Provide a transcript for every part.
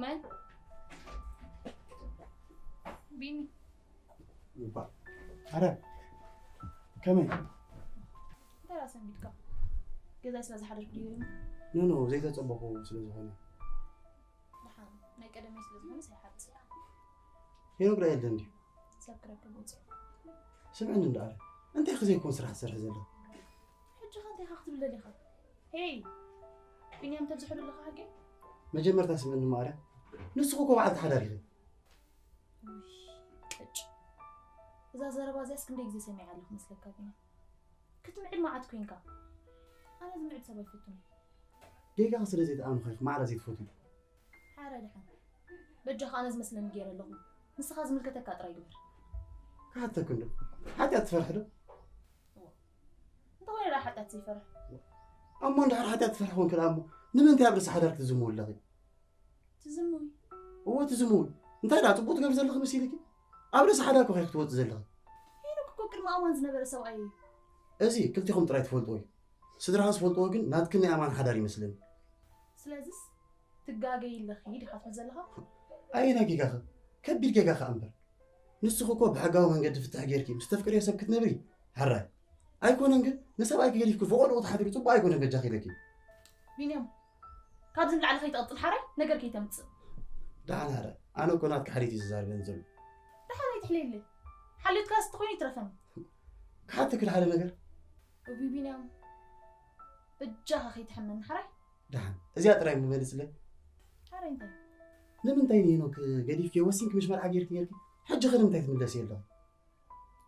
መን? ቢኒ። እባ፣ ኣረ፣ ከመይ? እንታይ ደኣ ሰንቢድካ? ገዛይ ስለ ዝሓደርኩ ድዩ? ኖ፣ ኖ፣ ዘይተጸበኹ ስለ ዝኾነ። ደሓን፣ ናይ ቀደመይ ስለ ዝኾነ ኣይሓጽእ። ሄኖክ ደኣ የለን ድዩ? ሰብ ክረክብ ወጺኡ። ስምዕኒ እንዳ ኣረ፣ እንታይ ከ ዘይኮን ስራሕ ትሰርሒ ዘለኺ? ሕጂ ከ እንታይ ኢኻ ክትብል ደሊኻ? ሄይ! ቢንያም ተብዝሖ ደለኻ ሓቂ? መጀመርታ ስምዕኒ ማዕረ፣ ንስኺ እኮ በዓልቲ ሓዳር ኢኺ። ውይ፣ ቅጭ። እዛ ዘረባ እዚኣስ ክንደይ ግዜ ሰሚዐ ኣለኹ መስለካ ቢንያም? ክትምዕድ መዓት ኮይንካ። ኣነ ዝምዕድ ሰብ ኣይፈቱን እየ። ጌጋኺ ስለ ዘይተኣምንኺ ኢኺ ማዕረ ዘይትፈትዊ። ሓረ ደሓን። በጃኻ ኣነ ዝመስለኒ ገይረ ኣለኹ። ንስኻ ዝምልከተካ ጥራይ ግበር። ክሓተኪ እንዶ፣ ሓጢኣት ትፈርሒ ዶ? እዋ። እንተኾይነ ደኣ ሓጢኣት ዘይፈርሕ። እሞ እንድሕር ሓጢኣት ትፈርሒ ኮንኪ ደኣ እሞ፣ ንምንታይ ኣብ ርእሲ ሓዳር ክትዝምዊ ኣለኺ? ትዝምዊ? እወ ትዝምዊ። እንታይ ደኣ ጽቡቕ ትገብሪ ዘለኺ መሲልኪ? ኣብ ርእሲ ሓዳር እኮ ኢኺ ክትወጺ ዘለኺ። ሄኖክ እኮ ቅድሚ ኣማን ዝነበረ ሰብኣይ እዩ። እዚ ክልቲኹም ጥራይ ትፈልጥዎ እዩ። ስድራኻ ዝፈልጥዎ ግን ናትክን ናይ ኣማን ሓዳር ይመስለኒ። ስለዚስ ትጋገይ ኣለኺ ዲኻ ትብል ዘለኻ? ኣየናይ ጌጋኸ? ከቢድ ጌጋኸ እምበር። ንስኺ እኮ ብሕጋዊ መንገዲ ፍትሕ ጌርኪ ምስ ተፍቅርዮ ሰብ ክትነብሪ ሕራይ። ኣይኮነን ግን ንሰብኣይኪ ገዲፍኪ ብቆልዑ ክትሓድሪ ጽቡቕ ኣይኮነን በጃኺ ኢለኪ። ቢንያም፣ ካብዚ ንላዕሊ ከይትቕጽል ሓራይ ነገር ከይተምጽእ። ደሓን ሓራይ፣ ኣነ እኮ ናትኪ ሓልዮት እዩ ዝዛረበኒ ዘሎ። ደሓን ኣይትሕለየለይ። ሓልዮትካስ እንተኾይኑ ይትረፈኒ። ክሓተኪ ሓደ ነገር። እቢ ቢንያም፣ በጃኻ ከይትሕመኒ ሓራይ። ደሓን፣ እዚኣ ጥራይ እሞ መልስለይ። ሓራይ እንታይ? ንምንታይ ንሄኖክ ገዲፍኪ ወሲንኪ ምስ መርዓ ጌርኪ ኔርኪ? ሕጂ ከ ንምንታይ ትምለሲ ኣለኺ?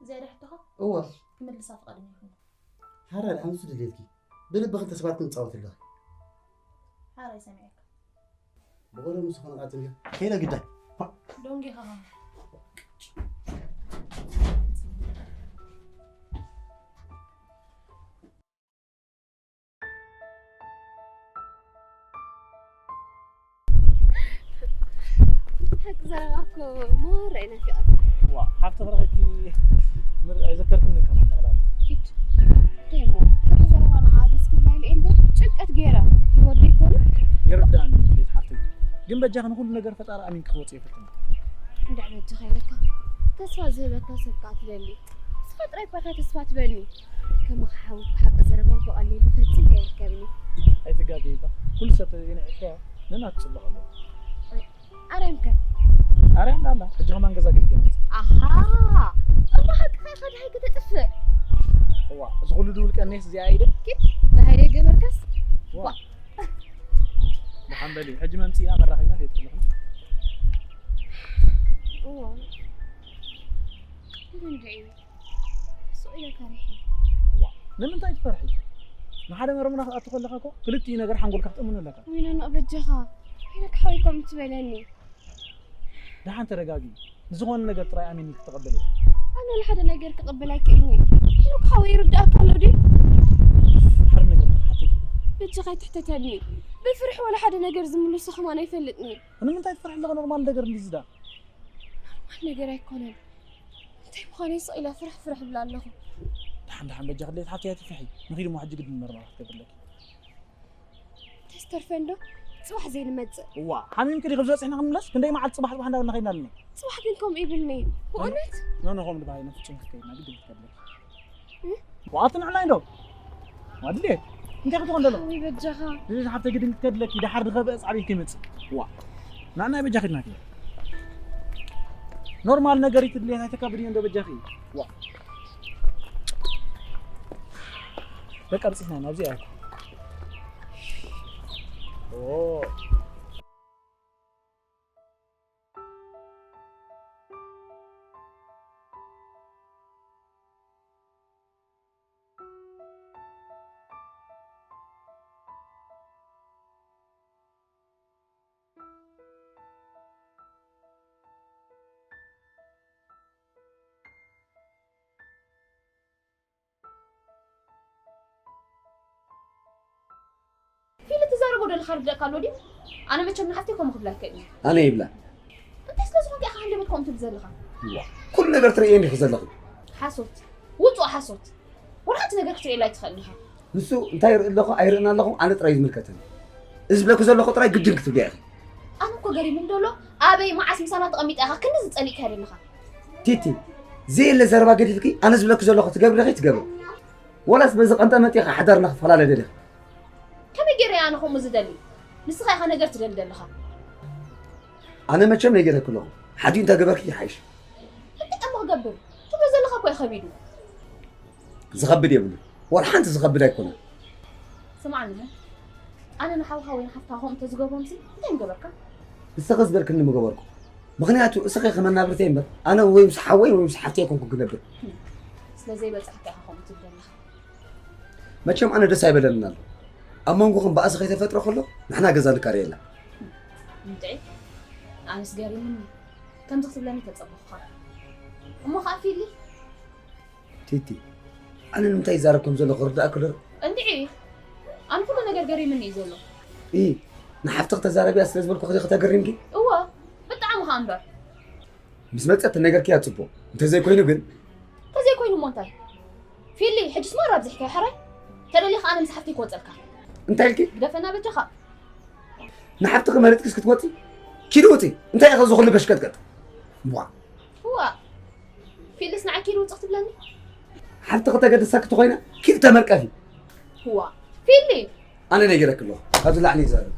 እዚኣ ዶ ሕቶኻ? እወ። ክምልሳ ፍቓደኛ ኣይኮንኩን። ሓራይ ደሓን ንሱ ድሌትኪ። ብልቢ ክልተ ሰባት ክንጻወት ኣለኺ። ሓራይ ሰሚዐካ። ብቐደሙ ዝኾነ ቃጽል ከይደ ግዳይ። ዶንጌኻ ኸም ሓቂ ዘረባ እኮ ማራ እዩ ናፊቓ። ዋ፣ ሓፍቲ ክረኽብኪ ምር-፣ ኣይዘከርክንን ከማን ጠቕላላ። ኪድ፣ ደሞ፣ ሓቂ ዘረባ ንዓ ደስ ክብላ ኢለ እየ እምበር፣ ጭንቀት ገይረ፣ ህይወት ደይኮነ? ይርዳእኒ፣ ቤት ሓፍተይ። ግን በጃኺ ንኹሉ ነገር ፈጣሪ ኣሚንኪ ክትወፅኢ ፈትኒ። እንድዒ በጃኻ ኢለካ፣ ተስፋ ዝህበካ ሰብ ከኣ ትደሊ። ንስኻ ጥራይ እኳ ኢኻ ተስፋ ትበኒ። ከማኻ ሓው እኮ ሓቂ ዘረባ ብቐሊሉ ፈጺምካ ኣይርከብን እዩ። ኣይትጋገዪ እባ። ኩሉ ሰብ ተዘይንዒቕካዮ ነናቱ ጽባቐ ኣለዎ። ኣርያም ከ? ኣርያም ዳላ፣ ሕጂ ከማን ገዛ ገዲፈ እየ መጺአ። ኣሃ፣ እሞ ሓቅኻ ኢኻ ደሃይ ከተጥፍእ። እዋ፣ እዚ ኩሉ ድውል ቀኔስ እዚኣ ኢደ? ኪድ፣ ደሃይ ደይገበርካስ? እዋ። ደሓን በሊ፣ ሕጂ መምጺእና መራኺብና ከይትቅልኹም። እዋ። ግን እንድዒ፣ ስቕ ኢለ ፈሪሐ። እዋ፣ ንምንታይ ትፈርሒ? ንሓደ መርምራ ክትኣቱ ከለኻ እኮ ክልቲኡ ነገር ሓንጎልካ ክትእምኖ ኣለካ። ወይነ ንቕ በጃኻ፣ ወይነ ክሓወይ ከምኡ ትበለኒ። ደሓን ተረጋጊ። ንዝኾነ ነገር ጥራይ ኣሚኒ ክትቕበልዮ። ኣነ ወላ ሓደ ነገር ክቕበል ኣይክእልን እየ። ሄኖክ ሓወይ ይርድኣካ ኣሎ ድዩ? ሓደ ነገር ክትሓተኪ። በጃኻ ኣይትሕተተኒ። ብፍርሒ ወላ ሓደ ነገር ዝምልሶ ከማን ኣይፈልጥን እየ። ንምንታይ ትፈርሒ ኣለኺ? ኖርማል ነገር እንድዩ ዝዳ። ኖርማል ነገር ኣይኮነን። እንታይ ምዃነይ ስቕ ኢለ ፍርሕ ፍርሕ እብል ኣለኹ። ደሓን ደሓን በጃኺ ድሌት ሓፍተይ ኣይትፍርሒ። ንኺድ እሞ ሕጂ ግድን መርመራ ክትገብርለኪ። ተስተርፈ እንዶ ጽባሕ ዘይንመጽእ። እዋ፣ ሓሚምኪ ዲኺ ዝበጽሕና ክንምለስ? ክንደይ መዓልቲ ጽባሕ ጽባሕ እንዳበልና ኸይድና ኣለና። ጽባሕ ግን ከምኡ ይብልኒ። ብእውነት? ኖ፣ ኖ፣ ከምኡ ድባይ ነፍጹም ክትከይድና ግድን ክትከድለኪ። እ? ዋኣቲ ንዕናይ እንዶ። ዋድሌ፣ እንታይ ክትኾን ደሎ? ወይ በጃኻ። እዚ ሓፍተ ግድን ክትከድለኪ፣ ደሓር ድኸበ ጻዕቤት ከይመጽእ። ዋ። ንዕናይ በጃኺ ድናኪ። ኖርማል ነገር ይትድልየት ኣይተካብድዮ እንዶ በጃኺ። ዋ። በቃ ብጽሕና ናብዚ ኣያኩ። ኦ። ፊል ትዛረቦ ዘለኻ ርድኣካ ኣሎ ድዩ? ኣነ መቸም ንሓፍተይ ከምኡ ክብላ ኣይክእልን እየ። ኣነ ይብላ። እንታይ ስለ ዝኾንካ ኢኻ ሃንደበት ከምኡ ትብል ዘለኻ? እዋ፣ ኩሉ ነገር ትርእየኒ ኢኺ ዘለኺ። ሓሶት። ውጹእ ሓሶት። ወላ ሓንቲ ነገር ክትርእየላ ኣይትኽእልን ኢኻ። ንሱ እንታይ ይርኢ ኣለኹ ኣይርእን ኣለኹ ኣነ ጥራይ ዝምልከተኒ። እዚ ዝብለኪ ዘለኹ ጥራይ ግድን ክትብልያ ኢኺ። ኣነ እኮ ገሪሙኒ ደሎ ኣበይ መዓስ ምሳና ተቐሚጣ ኢኻ ክንዲ ዝጸሊእካ ዘለኻ? ቲቲ፣ ዘየለ ዘረባ ገዲፍኪ፣ ኣነ ዝብለኪ ዘለኹ ትገብሪ ዲኺ ትገብሪ? ወላስ በዚ ቀንጠመጥ ኢኻ ሓዳርና ክፈላለ ደሊኻ? ከመይ ገይረ ኣነ ከምኡ ዝደሊ? ንስኻ ኢኻ ነገር ትደሊ ዘለኻ። ኣነ መቸም ነጊረኪ ኣለኹ፣ ሓዲኡ እንተገበርኪ ይሓይሽ። እንታይ እሞ ክገብር? ትብሎ ዘለኻ እኮ እዩ ከቢዱ። ዝኸብድ የብሉ፣ ወላ ሓንቲ ዝኸብድ ኣይኮነን። ስምዓኒ እሞ፣ ኣነ ንሓውካ ወይ ንሓፍትኻ ከምኡ እንተዝገብሮምሲ እንታይ ምገበርካ? ንስኺ ዝበልክኒ ምገበርኩ። ምኽንያቱ እስኺ ኢኺ መናብርተይ እምበር፣ ኣነ ወይ ምስ ሓወይ ወይ ምስ ሓፍተይ ኣይኮንኩን ክነብር። ስለ ዘይበጻሕካ ኢኻ ከምኡ ትብል ዘለኻ። መቸም ኣነ ደስ ኣይበለንን ኣሎ። ኣብ መንጎኹም ባእሲ ከይተፈጥረ ከሎ ንሕና ገዛ ንካረየላ። እንድዒ፣ ኣነስ ገሪሙኒ። ከምዚ ክትብለኒ ተጸበኹኻ። እሞ ኸኣ ፊሊ። ቲቲ፣ ኣነ ንምንታይ ይዛረብ ከም ዘለኹ ክርድኣኪ ዶ? እንድዒ፣ ኣነ ኩሉ ነገር ገሪሙኒ እዩ ዘሎ። ኢ፣ ንሓፍትኺ ተዛረብያ ስለ ዝበልኩኺ ዲኺ ተገሪምኪ? እወ፣ ብጣዕሚ ኸኣ እምበር። ምስ መጸት ተነገርክያ ጽቡቕ። እንተዘይኮይኑ ግን? እንተዘይኮይኑ እሞ እንታይ? ፊሊ፣ ሕጅስ ማራ ኣብዚሕካዮ ሕራይ? ተደሊኻ ኣነ ምስ ሓፍተይ ክወጸልካ። እንታይ ኢልኪ? ግደፈና በጃኻ። ንሓፍትኺ መሪጽክስ ክትወጺ? ኪዲ ውጺ። እንታይ ኢኺ እዚ ኩሉ በሽቀጥቀጥ? ቧ። እዋ፣ ፊልስ ንዓኪ ዶ ውጽእ ክትብለኒ? ሓንቲ ከተገድሰኪ ተኾይና ኪድ ተመርቀፊ። እዋ፣ ፊሊ። ኣነ ነጊረኪ ኣለኹ። ካብዚ ላዕሊ ይዛረብ።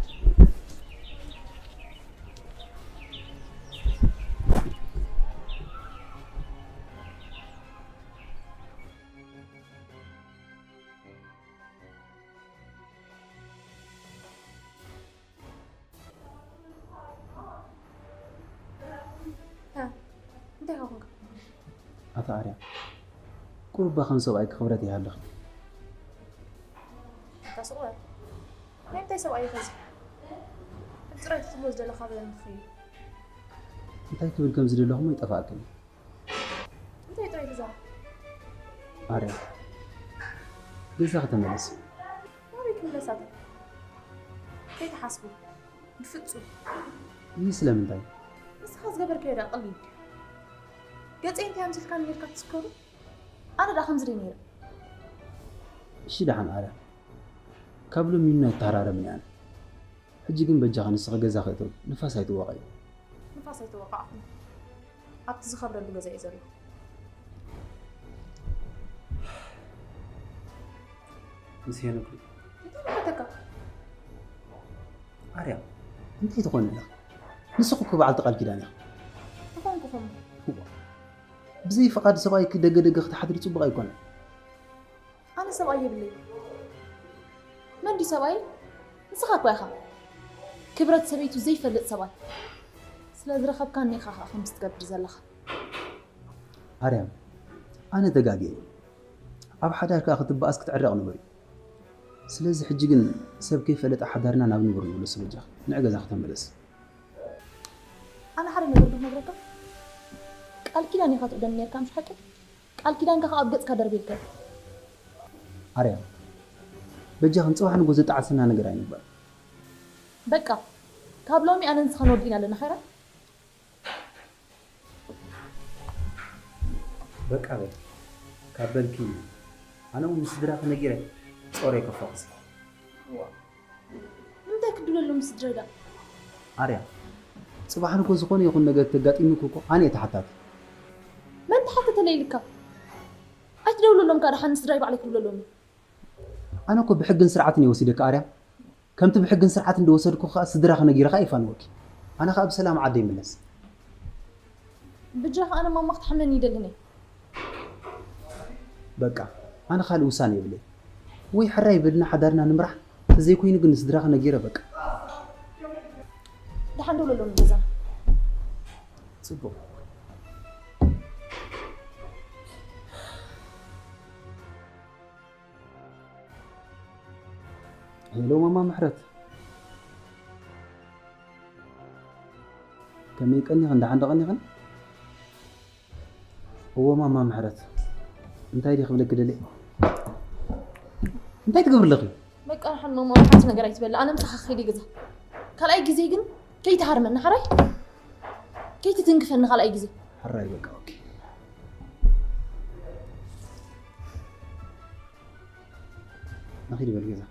እ፣ እንታይ ኮንካ? ኣታ ኣርያ፣ ቁሩብ እባ ከም ሰብኣይ ክኽብረት ይሃልኺ። ኣታ ስቕ በል። ናይ ምንታይ ሰብኣይ እዩ ኸዚ? እቲ ጥራይ ትብሎ ዝደለኻ በለኒ ክኸይድ። እንታይ ክብል ከም ዝደለኹ እሞ ይጠፍኣክኒ። እንታይ ጥራይ ትዛረብ? ኣርያ፣ ገዛኺ ተመለሲ። ናበይ ክምለስ ኣታ? ከይትሓስቡ። ብፍጹም። ይህ ስለምንታይ? ንስኻ ዝገበርካዮ ዳ ቀሊል ድዩ? ገጸይ እንታይ ኣምሲልካኒ ኔርካ ትስከሩ? ኣነ ዳ ከምዚ ድየ ኔረ? እሺ ደሓን ኣርያ። ካብ ሎሚ ዩና ኣይተሃራረብን እየ ኣነ። ሕጂ ግን በጃኺ ንስኺ ገዛኺ እተዊ፣ ንፋስ ኣይትወቐዒ። ንፋስ ኣይተወቃዕኹን። ኣብቲ ዝኸብረሉ ገዛ እየ ዘለኹ። ምስ ሄኖክ ድዩ? እንታይ መሓተካ? ኣርያ፣ እንታይ ትኾኒ ኣለኺ? ንስኺ እኮ በዓልቲ ቃል ኪዳን ኢኺ። ተኾንኩኹም። እዋ፣ ብዘይ ፍቓድ ሰብኣይኪ ደገ ደገ ክትሓድሪ ጽቡቕ ኣይኮነን። ኣነ ሰብኣይ የብለይ። መን ድዩ ሰብኣይ? ንስኻ እኳ ኢኻ። ክብረት ሰበይቱ ዘይፈልጥ ሰብኣይ። ስለ ዝረኸብካኒ ኢኻ ኸኣ ከምዚ ትገብር ዘለኻ። ኣርያም፣ ኣነ ተጋግየ። ኣብ ሓዳር ከኣ ክትበኣስ ክትዕረቕ ንቡር እዩ። ስለዚ ሕጂ ግን ሰብ ከይፈለጠ ሓዳርና ናብ ንቡር ንምለሶ በጃኺ። ንዒ ገዛኺ ተመለሲ። ኣነ ሓደ ነገር ዶ ክነግረካ? ቃል ኪዳን ኢኻ ትዕደም ኔርካ ምሽ ሓቂ? ቃል ኪዳንካ ከኣ ኣብ ገጽካ ደርብየልካ። ኣርያም፣ በጃኽን ጽባሕ ንጎ ዘጣዕሰና ነገር ኣይንግበር። በቃ፣ ካብ ሎሚ ኣነን ንስኻን ወዲእና ኣለና፣ ኸይራ? በቃ በል። ካብ በልኪ፣ ኣነ እውን ምስ ስድራኺ ነጊረ ጾረይ ከፋኹሲ። እዋ፣ ንምንታይ ክድውለሎም ስድራይ ደኣ? ኣርያ፣ ጽባሕ ንጎ ዝኾነ ይኹን ነገር ተጋጢሙኪ እኮ ኣነ እየ ተሓታቲ። መን ተሓተተለይ ኢልካ? ኣይትደውለሎም ከኣ ደሓን ንስድራይ ባዕለይ ክድውለሎም እየ። ኣነ እኮ ብሕግን ስርዓትን እየ ወሲደካ ኣርያ። ከምቲ ብሕግን ስርዓትን ዝወሰድኩ ከኣ ስድራኺ ነጊረ ከኣ ይፋነወኪ። ኣነ ከኣ ብሰላም ዓደይ ይምለስ። ብጃኻ ኣነ ማማ ክትሓመኒ ይደልን እየ። በቃ፣ ኣነ ካልእ ውሳነ የብለይ። ወይ ሕራይ በልና ሓዳርና ንምራሕ፣ ተዘይኮይኑ ግን ንስድራኺ ነጊረ በቃ። ደሓን ደውለሎም ንገዛ። ጽቡቕ። ሄሎ ማማ ምሕረት፣ ከመይ ቀኒኽን? ደሓን ዶ ቀኒኽን? እዎ ማማ ምሕረት፣ እንታይ ድየ ክብለኪ ደልየ? እንታይ ትገብሪ ኣለኺ? በቃ ደሓን ማማ፣ ሓንቲ ነገር ኣይትበል። ኣነ ምሳኻ ክኸይድ እየ ገዛ። ካልኣይ ግዜ ግን ከይትሃርመኒ ሓራይ? ከይትትንክፈኒ ካልኣይ ግዜ። ሕራይ በቃ፣ ኦኬ። ንኺድ በል ገዛ።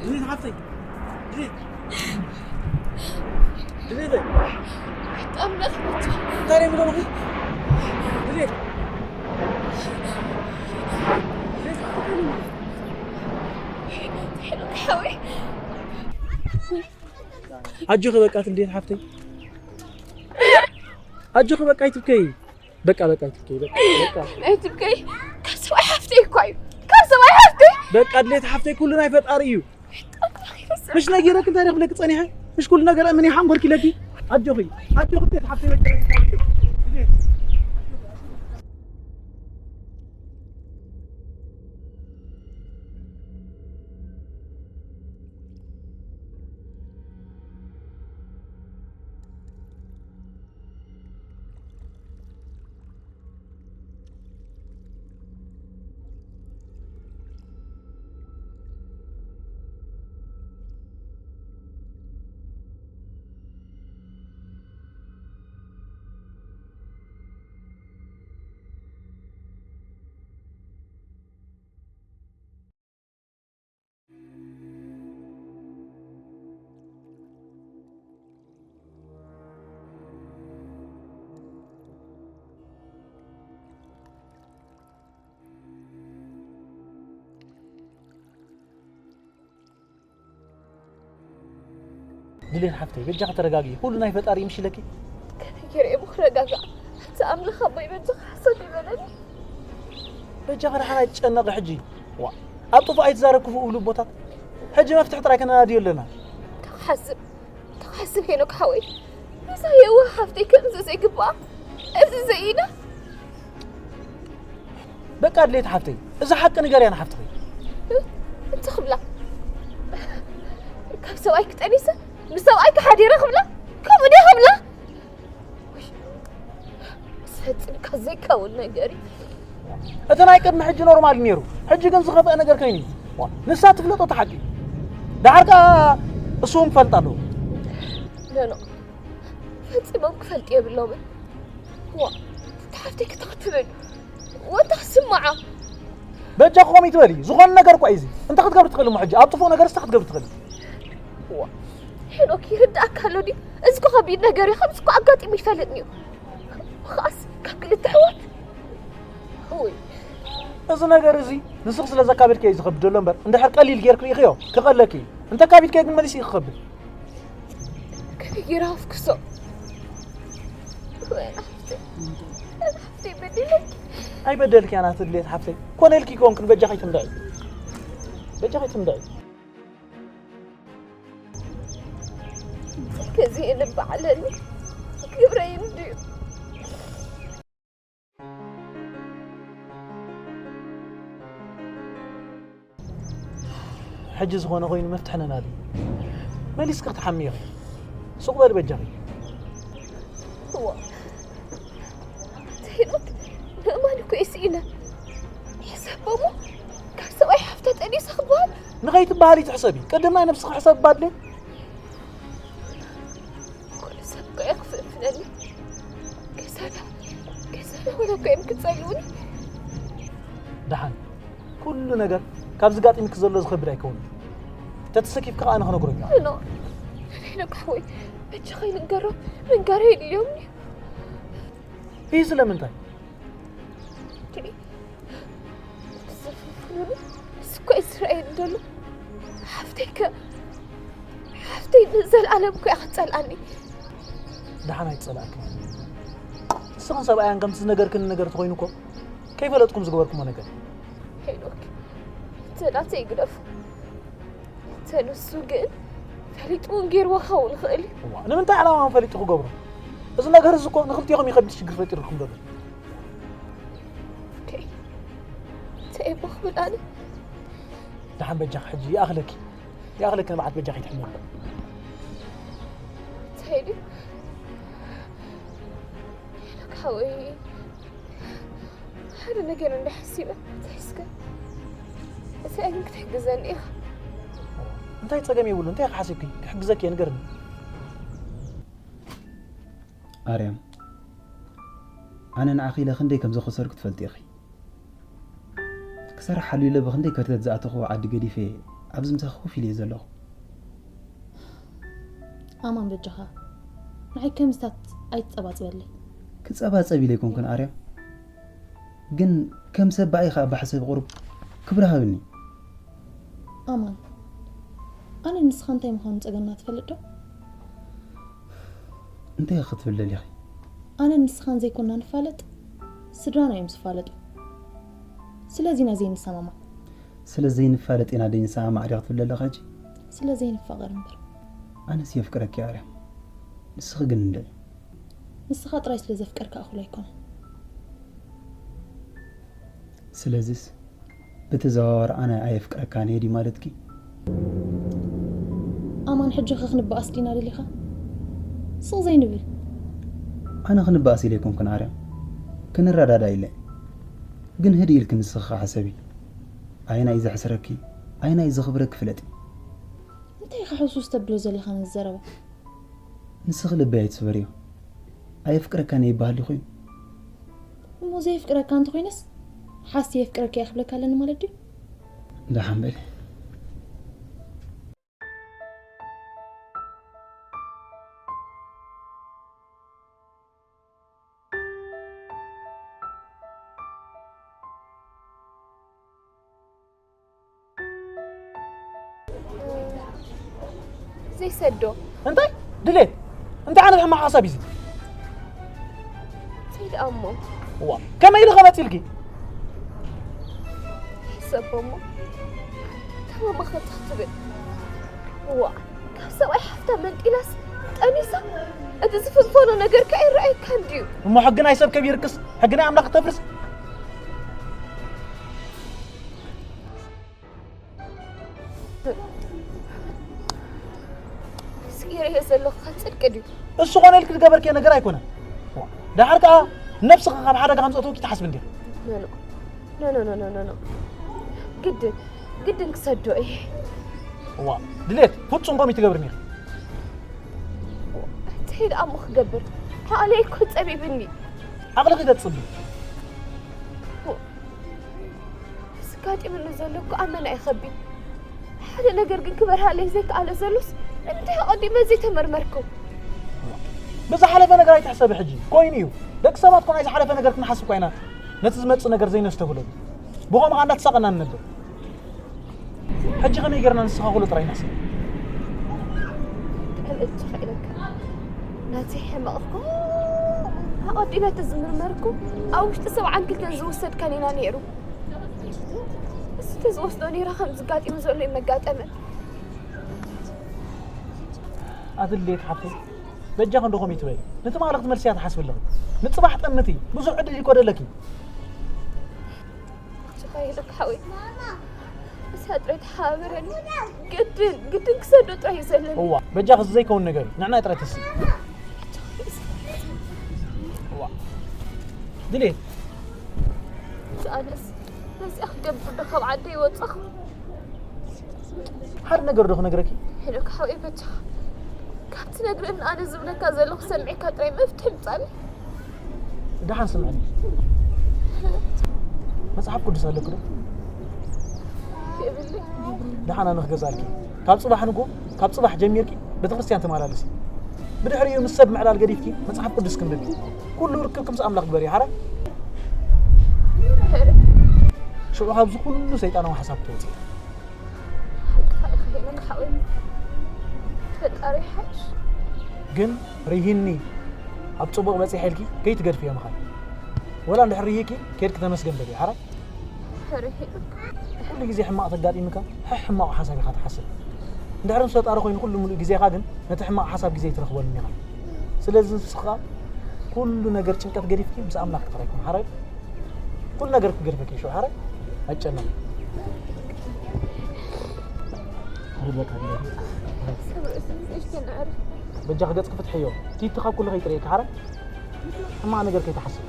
ድሌት ሓፍተይ፣ ድሌት፣ ድሌት፣ ኣምላኽ እንታይ ደይ ምለኹ? ድሌት፣ ድሌት፣ ሓወይ። ኣጆኺ በቃ ትምዴት ሓፍተይ፣ ኣጆኺ በቃ ኣይትብከይ። በቃ በቃ ኣይትብከይ፣ በቃ በቃ። ኣይትብከይ። ካብ ሰብኣይ ሓፍተይ እኳ እዩ። ካብ ሰብኣይ ሓፍተይ። በቃ ድሌት ሓፍተይ ኩሉ ናይ ፈጣሪ እዩ። ምሽ ነጊረክ እንታይ ደኽብለክ ጸኒሐ? ምሽ ኩሉ ነገር እምን ሓንጎልክ ኢለኪ። ኣጆኺ ኣጆኺ ድሌት ሓፍተይ በቃ። ድሌት ሓፍተይ በጃኺ ተረጋግኢ፣ ኩሉ ናይ ፈጣሪ ምሽ ኢለኪ። ከመይ ገይረ እየ ክረጋጋእ? ኣቲ ኣምላኽ ኣቦይ በጃኻ ሓሶት ይበለኒ። በጃኺ ደሓን ኣይትጨነቒ ሕጂ። ዋ ኣብ ጥፉእ ኣይትዛረብ ክፉእ እብሉ ቦታት። ሕጂ መፍትሒ ጥራይ ከነናድዮ ኣለና። ተሓስብ ተሓስብ ሄኖክ ሓወይ፣ ነዛ የዋህ ሓፍተይ ከምዚ ዘይግባኣ እዚ ዘይኢዳ። በቃ ድሌት ሓፍተይ፣ እዚ ሓቂ ንገርያ ንሓፍትኺ። እንታይ ክብላ? ካብ ሰብኣይ ክጠኒሰ ምስ ሰብኣይ ክሓዲረ ክብላ? ከምኡ ድየ ክብላ? ፈጺምካ ዘይከውን ነገር እዩ። እቲ ናይ ቅድሚ ሕጂ ኖርማል ነይሩ፣ ሕጂ ግን ዝኸፍአ ነገር ኮይኑ እዩ። ንሳ ትፍለጦ እቲ ሓቂ። ደሓር ከኣ እሱ እውን ክፈልጥ ኣለዎ። ኖ፣ ኖ፣ ፈጺሞም ክፈልጡ የብሎምን። ዋ፣ እታ ሓፍተይ ክተኽትብል ወንታ ክስምዓ። በጃ ክኾም ይትበሊ፣ ዝኾነ ነገር እኳ እዩ እዚ። እንታይ ክትገብሪ ትኽእሊ እሞ ሕጂ? ኣብ ጥፉእ ነገር እንታይ ክትገብሪ ትኽእሊ? ዋ፣ ሄኖክ ይርዳእካ ኣሎ ድዩ? እዚ እኮ ከቢድ ነገር እዩ። ከምዚ እኮ ኣጋጢሙ ይፈልጥን እዩ። ኸኣስ ካብ ክልተ ኣሕዋት። ውይ፣ እዚ ነገር እዚ ንስኺ ስለ ዘካበድክዮ እዩ ዝኸብድ ዘሎ እምበር፣ እንድሕር ቀሊል ጌርክ ርኢኽዮ ክቐለኪ እዩ። እንተካቢድክዮ ግን መሊሱ እዩ ክኸብድ። ከመይ ገይረ ኣፍክሶ? ወይ ኣናፍተይ፣ ኣናፍተይ በዲለኪ። ኣይበደልክያን ኣቲ ድሌት ሓፍተይ፣ ኮነ ኢልኪ ይኮንክን በጃኺ ትንድዒ፣ በጃኺ ትንድዒ። ከዚ እንበዓለኒ ግብረይ እንድዩ። ሕጂ ዝኾነ ኮይኑ መፍትሒ ነናዲ። መሊስኪ ክትሓሚ ኢኺ። ሱቕ በሊ በጃኺ። እዋ፣ ኣንተ ሄኖክ፣ ምእማን እኮ እየ ስኢነ። ሕሰቦ እሞ፣ ካብ ሰብኣይ ሓፍታ ጠኒሰ ክበሃል? ንኸይትበሃሊ ትሕሰቢ። ቅድም ናይ ነብስኺ ሕሰቢ ባድሌ። ኩሉ ሰብ እኮ እየ ክፍንፍነኒ። ገዛና፣ ገዛና ወላ እኮ እዮም ክጸልኡኒ። ደሓን፣ ኩሉ ነገር ካብዚ ጋጢምኪ ዘሎ ዝኸብድ ኣይከውንን። ተተሰኪፍኪ ከኣ ንኽነግሮ እኛ። ኖ፣ ሄኖክ ሓወይ፣ በጃኻ ይንገሮ፣ ምንጋር የድልዮም እዩ። ይህ ስለምንታይ? ዝፍፍኑኒ፣ እሱ እኮ እዩ ዝረኣየኒ ዘሎ። ሓፍተይ ከ፣ ሓፍተይ ንዘለኣለም እኮ እያ ክትጸልኣኒ። ደሓን ኣይትጸልኣክን። ንስኽን ሰብኣያን ከምቲ ዝነገርክኒ ነገር ተኾይኑ እኮ፣ ከይፈለጥኩም ዝገበርኩሞ ነገር። ሄኖክ፣ እንተ ናተይ ግደፉ። እንተ ንሱ ግን ፈሊጡ እውን ገይርዎ ክኸውን ይኽእል እዩ። እዋ፣ ንምንታይ ዕላማ ፈሊጡ ክገብሮ? እዚ ነገር እዚ እኮ ንኽልቲኹም ይኸብድ ሽግር ፈጢሩልኩም ዘሎ። ኦኬ። እንታይ እሞ ክብል ኣነ? ደሓን በጃኺ ሕጂ ይኣኽለኪ። ይኣኽለኪ ንብዓት በጃኺ ትሕመሉ። እንታይ ድዩ? ሄኖክ ሓወይ፣ ሓደ ነገር እንዳ ሓሲበ እንታይ እስከ፣ እንታይ ግን ክትሕግዘኒ ኢኻ? እንታይ ጸገም የብሉ፣ እንታይ ሓሲብኪ? ክሕግዘኪ እየ፣ ንገርኒ። ኣርያም፣ ኣነ ንዓኺ ኢለ ክንደይ ከም ዘኸሰርኩ ትፈልጢ ኢኺ። ክሰርሓሉ ኢለ ብኽንደይ ከርተት ዝኣተኹዎ ዓዲ ገዲፈ ኣብዚ ምሳኺ ኮፍ ኢለ እየ ዘለኹ። ኣማን በጃኻ ንዓይ ከምዝታት ኣይትጸባጽበለይ። ክጸባጸብ ኢለ ኣይኮንኩን ኣርያም፣ ግን ከም ሰብ ብኣይ ከኣ ባሕሰብ ቁሩብ ክብሪ ሃብኒ። ኣማን ኣነ ንስኻ እንታይ ምዃኑ ጸገምና ትፈልጥ ዶ? እንታይ ክትብል ደሊኺ? ኣነን ንስኻን ዘይኮና ንፋለጥ፣ ስድራና እዮም ዝፋለጡ። ስለዚ ኢና ዘይንሰማማዕ። ስለ ዘይንፋለጥ ኢና ዘይንሰማማዕ ዲኻ ክትብል ዘለኻ ሕጂ? ስለ ዘይንፋቐር እምበር። ኣነስ የፍቅረኪ ኣርያም፣ ንስኺ ግን እንድዒ። ንስኻ ጥራይ ስለ ዘፍቀርካ እኹል ኣይኮነን። ስለዚስ ብተዘዋዋሪ ኣነ ኣየፍቅረካን እየ ድዩ ማለትኪ? ኣማን ሕጂ ኸ ክንበኣስ ዲና ደሊኻ? ስቕ ዘይንብል። ኣነ ክንበኣስ ኢለ ኣይኮንኩን ኣርያም፣ ክንረዳዳእ ኢለ። ግን ህድእ ኢልኪ ንስኺ ኸኣ ሕሰቢ። ኣየናይ እዩ ዘሕስረኪ ኣየናይ እዩ ዘኽብረኪ ፍለጢ። እንታይ ኢኻ ሕሱስ ተብሎ ዘለኻ ነዚ ዘረባ? ንስኺ ልበይ ኣይትስበርዮ። ኣየፍቅረካን እየ ይበሃል ድዩ ኮይኑ? እሞ ዘየፍቅረካ እንተኾይነስ ሓስቲ የፍቅረካ እየ ክብለካ ኣለኒ ማለት ድዩ? ደሓን በሊ። ዘይሰዶ እንታይ ድሌት እንታይ ዓይነት ሕማቕ ሓሳብ እዩ እዚ? ሰይድ ኣሞ ዋ ከመይ ኢሉ ከመፅልኪ? ሕሰቦ እሞ ተማማኸቲ ክትብል ዋ ካብ ሰብኣይ ሓፍታ መንጢላስ ጠኒሳ እቲ ዝፍንፈኖ ነገር ከ ይረኣየካ እንድዩ። እሞ ሕጊ ናይ ሰብ ከቢርክስ ሕጊ ናይ ኣምላኽ ተፍርስ? ስኢረዮ ዘለኹ ጽድቂ ድዩ? እሱ ኾነ ኢልክ ዝገበርክዮ ነገር ኣይኮነን። ደሓር ከኣ ነብስኻ ካብ ሓደጋ ከም ዘእተወኪ ትሓስቢ እንዲኺ? ኖ ኖ ኖ ኖ ኖ ግድን ግድን ክሰዶ እየ። ዋ ድሌት ፍጹም ከምኡ ኣይትገብርን ኢኺ። እንታይ ደኣ እሞ ክገብር? ዓቕለይ እኮ ጸቢብኒ። ዓቕልኺ ተጽቢ። እዚ ኣጋጢሙኒ ዘሎ እኮ ኣመና እዩ ከቢድ። ሓደ ነገር ግን ክበርሃለይ ዘይከኣለ ዘሎስ ንምንታይ ኣቐዲመ ዘይተመርመርኩ? ብዝሓለፈ ነገር ኣይትሕሰቢ ሕጂ። ኮይኑ እዩ። ደቂ ሰባት እኮ ናይ ዝሓለፈ ነገር ክንሓስብ እኳ ኢና ነቲ ዝመጽእ ነገር ዘይነስተብህለሉ። ብኸምኡ ኸኣ እንዳተሳቐና ንነብር። ሕጂ ከመይ ጌርና ንስኻ ኩሉ ጥራይ ንሕሰብ። ክዕልል ትኽእለካ ናተይ ሕመቕ እኮ ኣቐዲመ ተዝምርመርኩ ኣብ ውሽጢ ሰብዓን ክልተን ዝውሰድ ከኒና ነይሩ። እሱ ተዝወስዶ ነይራ ከምዚ ጋጢሙ ዘሎ ይመጋጠመ። ኣትሌት ሓፍተይ በጃኺ እንዶ ከምኡ ይትበሊ። ነቲ ማእለኽቲ መልሲ እያ ትሓስቢ ኣለኺ። ንጽባሕ ጠምቲ ብዙሕ ዕድል ይኮደለኪ። ጭኻ ኢለካ ሓወይ እሳ ጥራይ ተሓባበረኒ። ግድን ግድን ክሰዶ ጥራይ እዩ ዘለኒ። እዋ በጃኺ እዚ ዘይከውን ነገር እዩ። ንዕናይ ጥራይ ተስኢ። እዋ ድሌት ዝኣነስ ነዚኣ ክገብር ዶ ካብ ዓደይ ወጻኹ? ሓደ ነገር ዶ ክነግረኪ? ሄኖክ ሓወይ በጃኻ ካብ ትነግረኒ ኣነ ዝብለካ ዘለኹ ሰሚዕካ ጥራይ መፍትሒ ምጻኒ። ደሓን ስምዕኒ። መጽሓፍ ቅዱስ ኣለኪ ዶ? የብለይ። ደሓን ኣነ ክገዝኣልኪ። ካብ ጽባሕ ንግሆ ካብ ጽባሕ ጀሚርኪ ቤተክርስትያን ተመላለሲ። ብድሕሪኡ ምስ ሰብ ምዕላል ገዲፍኪ መጽሓፍ ቅዱስ ክንብቢ። ኩሉ ርክብኪ ምስ ኣምላኽ ግበሪ ሓራይ። ሽዑ ካብዚ ኩሉ ሰይጣናዊ ሓሳብ ትወጽኢ። ሓቅኻ ኢኻ ሄኖክ ሓወይ። ፈጣሪ ይሓይሽ። ግን ሪሂኒ ኣብ ጽቡቕ በጺሐ ኢልኪ ከይትገድፍዮ ምኻን። ወላ እንድሕር ሪሂኪ ኬድኪ ተመስገን በልዮ ሓራይ። ሕርሂ ኩሉ ግዜ ሕማቕ ተጋጢምካ ሕሕ ሕማቕ ሓሳብ ኢኻ ትሓስብ። እንድሕር ምስ ፈጣሪ ኮይኑ ኩሉ ምሉእ ግዜኻ ግን ነቲ ሕማቕ ሓሳብ ግዜ ኣይትረኽበሉን ኢኻ። ስለዚ ንስኻ ኩሉ ነገር ጭንቀት ገዲፍኪ ምስ ኣምላኽ ጥራይ ኩን ሓራይ። ኩሉ ነገር ክገድፈኪ እዩ ሽዑ ሓራይ። ኣይጨነቕ። ክህልወካ ድሌት እዩ። ሰብ ርእሲ ንእሽተን ኣዕርፍ በጃኺ ገጽኪ ፍትሕዮ። ቲቲ ካብ ኩሉ ከይጥርየኪ ሓራይ። ሕማቕ ነገር ከይትሓስብ።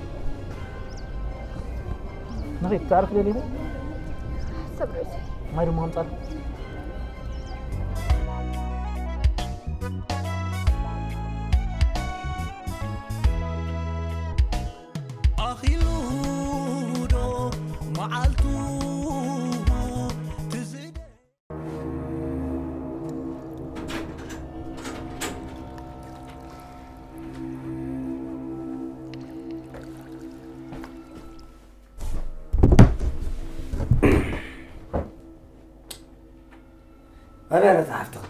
ንኺድ፣ ተዕርፊ ደሊኺ? ሰብ ርእሲ ማይ ድማ ኣምጻልኪ። ኣኺሉ ዶ መዓልቱ ኣበይ ኣላ እታ ሓፍትኻ?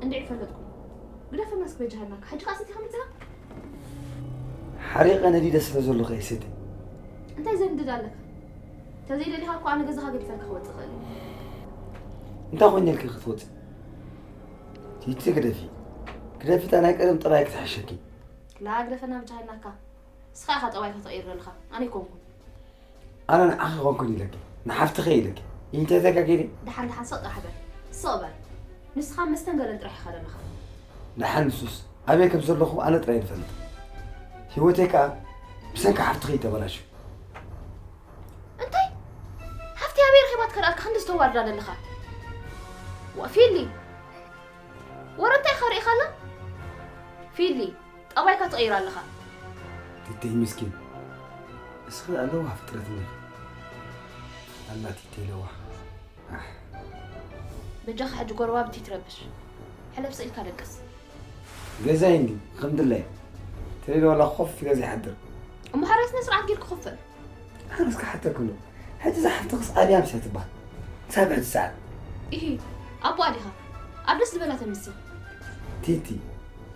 እንድዒ ፈለጥኩ። ግደፈና እስኪ በጃኻ ኢልናካ። ሕጂ ከኣ ሰቲኻ መጺኻ? ሓሪቐ ነዲደ ስለ ዘለኹ እየ ሰትየ። እንታይ ዘንድድ ኣለካ? ተዘይደሊኻ እኮ ኣነ ገዛኻ ገዲፈልካ ክወጽእ እኽእል እየ። እንታይ ኮይነልኪ ክትወጽኢ? ቲቲ ግደፊ። ግደፊ እታ ናይ ቀደም ጠባይ ክትሕሸኪ። ላ ግደፈና በጃኻ ኢልናካ። ንስኻ ኢኻ ጠባይካ ተቐይር ዘለኻ። ኣነ ኣይኮንኩን። ኣነ ንዓኺ ኮንኩን ኢለኪ፣ ንሓፍትኺ ኢለኪ። እንታይ ተጋጊሪ? ደሓን ደሓን ስቕ ጥራሕ በል። ስቕ በል። ንስኻ መስተን ገለን ጥራሕ ኢኻ ዘለኻ። ደሓን ንሱስ ኣበይ ከም ዘለኹ ኣነ ጥራይ ዝፈልጥ። ህይወተይ ከኣ ብሰንኪ ሓፍትኺ እዩ ተበላሽዩ። እንታይ? ሓፍቲ ኣበይ ረኺባትካ ደኣ ክንዲ ዝተዋርዳ ዘለኻ? ዋ ፊሊ። ወረ እንታይ ኢኻ ርኢኻ ኣላ? ፊሊ። ጠባይካ ትቕይር ኣለኻ። ቲተይ ምስኪን። እስኺ ኣለዋ ፍጥረት እንዲኺ። ኣላ ቲተይ ለዋህ። ኣሕ። በጃኻ ሕጂ ጎረባብቲ ትረብሽ። ሕለፍ ስኢልካ ደቅስ። ገዛይ እንዲ ከም ድላይ። ተለይለ ዋላ ኮፍ ገዛ ይሓድር። እሞ ሓራይ ስነ ስርዓት ጌርክ ክኽፈል። ኣነስ ክሓተኩ ኣሎ። ሕጂ እዛ ሓፍትኽስ ኣብያ ምሻ ትበሃል? ክሳብ ሕጂ ሰዓት። ኢሂ፣ ኣቦኣ ዲኻ? ኣብ ደስ ዝበላ ተምሲ። ቲቲ፣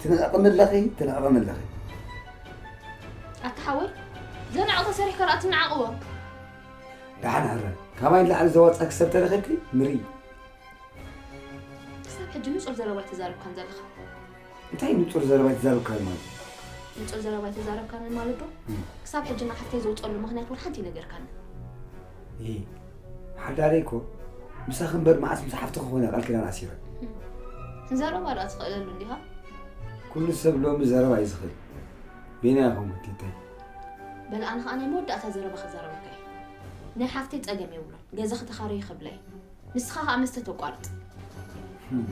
ትንዕቕኒ ኣለኺ፣ ትንዕቕኒ ኣለኺ። ኣታ ሓወይ፣ ዘንዕቕ ተሰሪሕካ ደኣ ትንዓቕዎ። ደሓን ሕረ፣ ካባይ ንላዕሊ ዘዋጽኣኪ ሰብ ተረኺብኪ ንርኢ። ክሳብ ሕጂ ንጹር ዘረባ ኣይተዛረብካን ዘለኻ። እንታይ ንጹር ዘረባ ኣይተዛረብካን ማለት? ንጹር ዘረባ ኣይተዛረብካን ማለት ዶ? እም። ክሳብ ሕጂ ንሓፍተይ ዘውጸሉ ምኽንያት እውን ሓንቲ ኣይነገርካን። እይ፣ ሓዳረይ እኮ ምሳኺ እምበር መዓስ ምስ ሓፍትኺ ኮይነ ቃል ኪዳን ኣሲረ። እም። ዘረባ ደኣ ትኽእለሉ እንዲኻ? ኩሉ ሰብ ሎሚ ዘረባ እዩ ዝኽእል። በየናይ ኢኹም ወቲታይ? በል ኣነ ኸኣ ናይ መወዳእታ ዘረባ ክዛረበካ እየ። ናይ ሓፍተይ ጸገም የብሉን። ገዛ ክተኻረዩ ክብለይ። ንስኻ ኸኣ መስተ ተቋርጽ። ህም።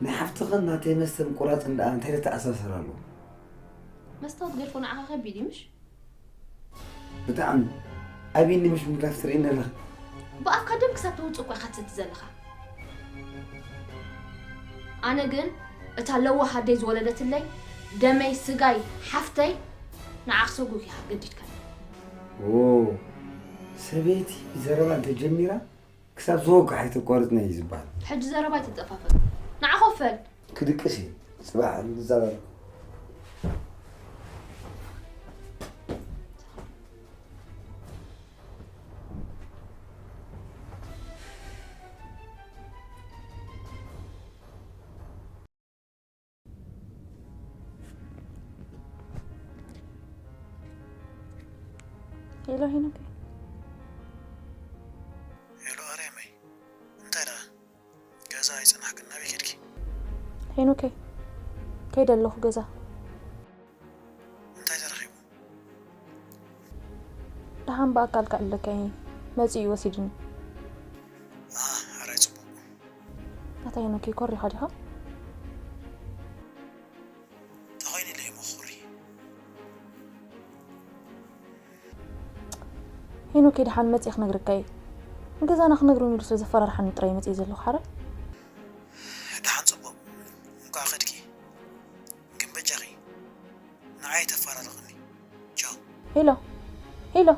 ናይ ሓፍትኽን ናተይ መስተ ምቁራጽን ደኣ እንታይ ዘተኣሳስር ኣለዎ? መስታወት ገድፎ ንዓኻ ከቢድ እዩ ምሽ? ብጣዕሚ። ኣቢኒ ምሽ ምድራፍ ትርእይኒ ኣለኺ? ብኣፍካ ደም ክሳብ ተውጽእ እኮ ኢኻ ትሰቲ ዘለኻ። ኣነ ግን እታ ለዋህ ኣደይ ዝወለደትለይ ደመይ ስጋይ ሓፍተይ ንዓ ክሰጉግ ኢኻ ገዲድካኒ። ኦ፣ ሰበይቲ ዘረባ እንተጀሚራ ክሳብ ዝወግሕ ኣይተቋርጽን እዩ ዝበሃል። ሕጂ ዘረባ ኣይትጠፋፈፍ። ንዓ ኮፍ በል። ክድቅስ እየ። ጽባሕ ንዘራረብ። ሄሎ ሄኖክ። ሄሎ ኣርያመይ፣ እንታይ ደኣ? ገዛ ኣይጸናሕክን፣ ናበይ ከድኪ? ሄኖከይ፣ ከይደ ኣለኹ ገዛ። እንታይ ተረኺቡ? ደሓን ብኣካል ከዕልለካ እየ፣ መጺኡ እዩ ወሲድኒ። ኣህ፣ ሕራይ ጽቡቕ። ኣታ ሄኖከይ፣ ኮሪኻ ዲኻ? ተኾይኑ ኢለ እየ መኹሪ። ሄኖከይ፣ ደሓን መጺእ ክነግረካ እየ። ንገዛና ክነግሮም ኢሉ ስለ ዘፈራርሓኒ ጥራይ መጺእ ዘለኹ ሓራይ። ደሓን ጽቡቕ። እንኳዕ ከድኪ። ግን በጃኺ ንዓይ ተፋራርቕኒ። ቻው። ሄሎ፣ ሄሎ።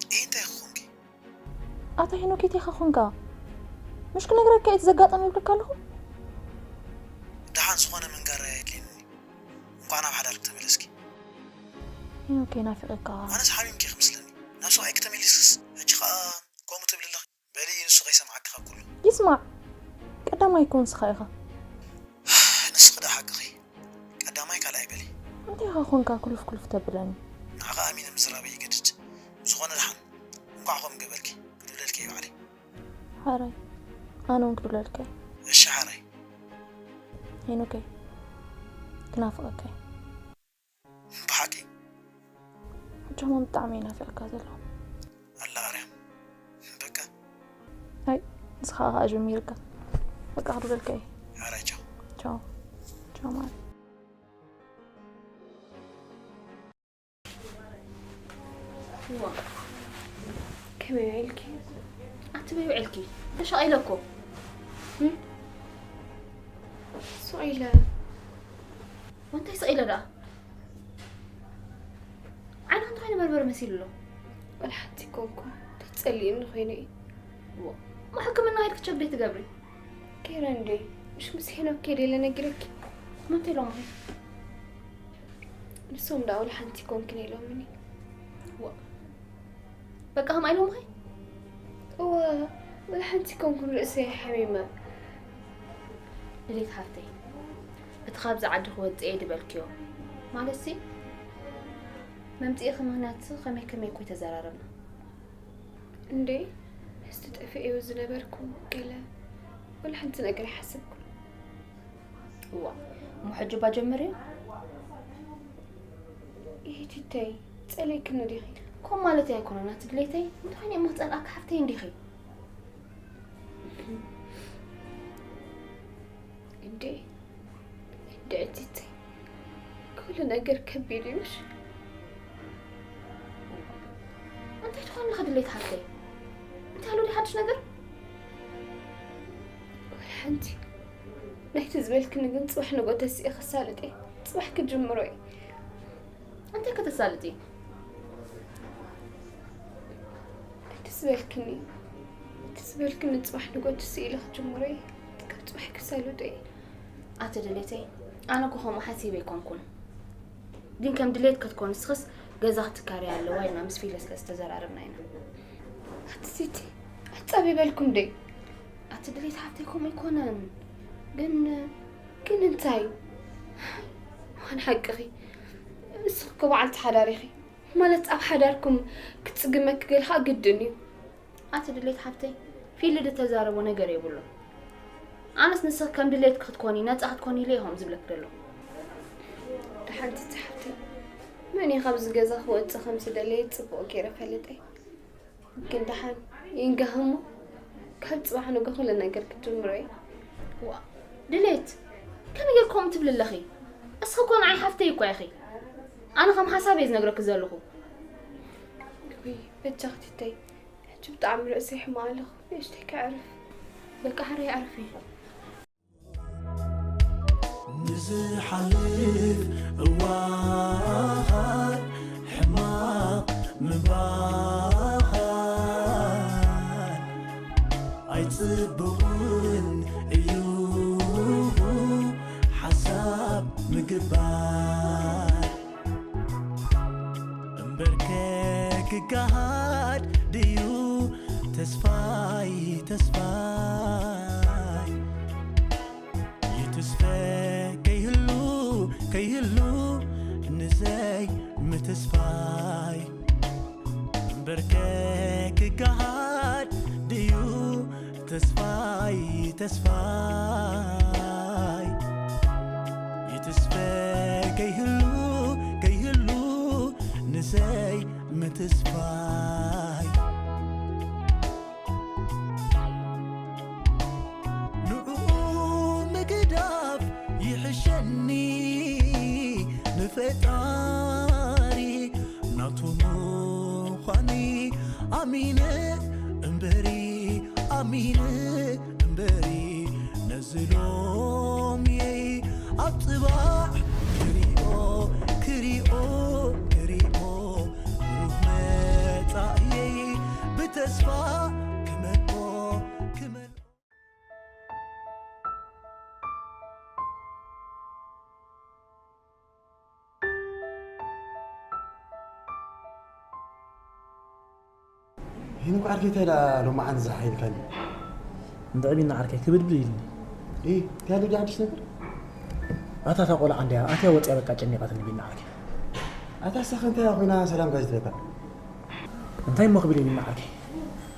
ኢህ እንታይ ክኾንኪ? ኣታ ሄኖክ፣ እንታይ ኢኻ ኮንካ? ምሽ ክነግረካ እቲ ዘጋጠመ ይብለካ ኣለኹ። ደሓን ዝኾነ መንጋራ የድልየኒ። እንኳዕ ናብ ሓዳርኪ ተመለስኪ። ሄኖክ፣ ናፊቐካ። ኣነስ ሓሚምኪ ክመስለኒ። ናብ ሰብኣይኪ ተመሊስክስ፣ ሕጂ ኸኣ ከምኡ ትብሊ ኣለኺ። በሊ ንሱ ከይሰምዓኪ ካብ ኩሉ። ይስማዕ። ቀዳማይ እኮ ንስኻ ኢኻ። ንስኺ ደኣ ሓቅኺ። ቀዳማይ ካልኣይ በሊ። እንታይ ኢኻ ኮንካ ኩልፍ ኩልፍ ተብለኒ? ንዓኻ ኣሚነ ምዝራበይ ይገድድ። ብዝኾነ ደሓን። እንኳዕ ከምኡ ገበርኪ። ክድውለልኪ እየ ባዕለይ። ሓራይ። ኣነ እውን ክድውለልካ እየ። እሺ ሓራይ። ሄኖከይ። ክናፍቐካ እየ። ብሓቂ? ሕጂ እሞ ብጣዕሚ እየ ናፊቐካ ዘለኹ። ኣላ ኣርያም። በቃ። ኣይ፣ ንስኻ ኸኣ ጀሚርካ። በቃ ክድውለልካ እየ። ሓራይ ቻው። ቻው። ቻው ማሪ። ዋ፣ ከመይ ውዒልኪ? ኣቲ በይ ውዒልኪ? ተሻቒለ እኮ። እም? ስቕ ኢለ። ወንታይ ስቕ ኢለ ደኣ? ዓይንኻ እንታይ በርበረ መሲሉ ኣሎ? ወላ ሓንቲ ኮንኩ፣ ተጸሊእኒ ኮይነ እዩ። እሞ ሕክምና ሄድክ ቸክ ደይ ትገብሪ? ገይረ እንዴ? ምሽ ምስ ሄኖክ ከይደ ኢለ ነጊረኪ። መምተ ኢሎምኺ? ንሶም ደኣ ወላ ሓንቲ ኮንክን ኢሎምኒ። ዋ፣ በቃ ከምኣ ኢሎምኺ? እወ፣ ወላ ሓንቲ ኮንኩን፣ ርእሰይ ሓሚመ። ድሌት ሓፍተይ፣ እቲ ካብዚ ዓዲ ክወጽእ እየ ድበልክዮ፣ ማለትሲ፣ መምጽኢኺ ምኽንያት ከመይ ከመይ እኮ ተዘራረብና። እንዴ፣ እስቲ ጠፊኤ ዝነበርኩ ገለ ወላ ሓንቲ ነገር ሓሰብኩ። እዋ፣ እሞ ሕጂ እባ ጀምርዮ። ይሂ ቲተይ፣ ጸሊእክኒ ዲኺ? ከምኡ ማለተይ ኣይኮነን፣ ኣቲ ድሌተይ፣ እንተኾይነ እሞ ክጸልኣኪ ሓፍተይ እንዲኺ። እንዴ፣ እንዴ፣ ቲተይ፣ ኩሉ ነገር ከቢድ እዩ፣ ምሽ? እንታይ ትኾኒ ኢኻ ድሌት ሓፍተይ? እንታይ ኣሎ ድዩ ሓድሽ ነገር? ወላ ሓንቲ። ናይቲ ዝበልክኒ ግን ጽባሕ ንግሆ ተሲኤ ከሳልጥ እየ። ጽባሕ ክጅምሮ እየ። እንታይ ከተሳልጢ? እቲ ዝበልክኒ፣ እቲ ዝበልክኒ ጽባሕ ንግሆ ተሲኤ ኢለ ክጅምሮ እየ። ካብ ጽባሕ ክሳልጦ እየ። ኣቲ ድሌተይ፣ ኣነ እኮ ከምኡ ሓሲበ ኣይኮንኩን። ግን ከም ድሌት ከትኮን ንስኽስ ገዛ ክትካሪ ኣለዋ ኢልና ምስ ፊለ ስለ ዝተዘራረብና ኢና። ኣቲ ሲቲ፣ ኣጻቢ በልኩም ደይ? ኣቲ ድሌት ሓፍተይ ከምኡ ኣይኮነን። ግን፣ ግን እንታይ? ዋን ሓቅኺ። ንስኺ እኮ በዓልቲ ሓዳር ኢኺ። ማለት ኣብ ሓዳርኩም ክትጽግመኪ ገለ ኸኣ ግድን እዩ። ኣቲ ድሌት ሓፍተይ፣ ፊሊ ዝተዛረቦ ነገር የብሉን። ኣነስ ንስኺ ከም ድሌትኪ ክትኮኒ፣ ነጻ ክትኮኒ ኢለ እየ ከምኡ ዝብለኪ ዘለኹ። ደሓን ቲቲ ሓፍተይ፣ መን እዩ ካብዚ ገዛ ክወጽእ ከም ዝደለየ ጽቡቕ ገይረ እፈልጥ እየ። ግን ደሓን ይንጋህ እሞ፣ ካብ ጽባሕ ንግሆ ኩሉ ነገር ክትጅምሮ እየ። ዋ፣ ድሌት፣ ከመይ ጌርኪ ከምኡ ትብሊ ኣለኺ? እስኺ እኮ ንዓይ ሓፍተይ እኮ ኢኺ። ኣነ ከም ሓሳብ እየ ዝነግረኪ ዘለኹ። ውይ፣ በጃኺ ቲተይ፣ ሕጂ ብጣዕሚ ርእሰይ ይሕመቕ ኣለኹ። ንእሽተይ ከዕርፍ። በቃ ሕራይ ኣዕርፊ። ንዝሓልፍ እዋን ሕማቕ ምባል ኣይጽቡቕን እዩ፣ ሓሳብ ምግባር። እምበርከ ክገሃድ ድዩ ተስፋይ፣ ተስፋይ? ይትስፈ ከይህሉ፣ ከይህሉ ንዘይ ምትስፋይ። እምበርከ ክገሃድ ድዩ ተስፋይ፣ ተስፋይ? ይትስፈ ከይህሉ፣ ከይህሉ ንዘይ ምትስፋይ። ንዕኡ ምግዳፍ ይሕሸኒ ንፈጣሪ ናቱ ምዃኒ ኣሚነ እምበሪ፣ ኣሚነ እምበሪ ነዚ ሎምየይ ኣብ ጽባሕ ክሪኦ፣ ክሪኦ፣ ክሪኦ ብሩህ መጻእየይ ብተስፋ ክመልኦ፣ ክመልኦ። ሄኖክ ዓርከይ፣ እንታይ ደኣ ሎማዓንቲ ዝሓይልካኒ? እንድዒ ቢና ዓርከይ፣ ክብድብድ ኢልኒ። ኢ፣ እንታይ ኣሎ ድዩ ሓድሽ ነገር? ኣታ እታ ቆልዓ እንድያ ኣትያ ወጽያ በቃ ጨኒቓትኒ ቢና ዓርከይ። ኣታ ንሳኸ እንታይ ኮይና ሰላምካ ዘይትብለካ? እንታይ እሞ ክብል እየ ቢና ዓርከይ?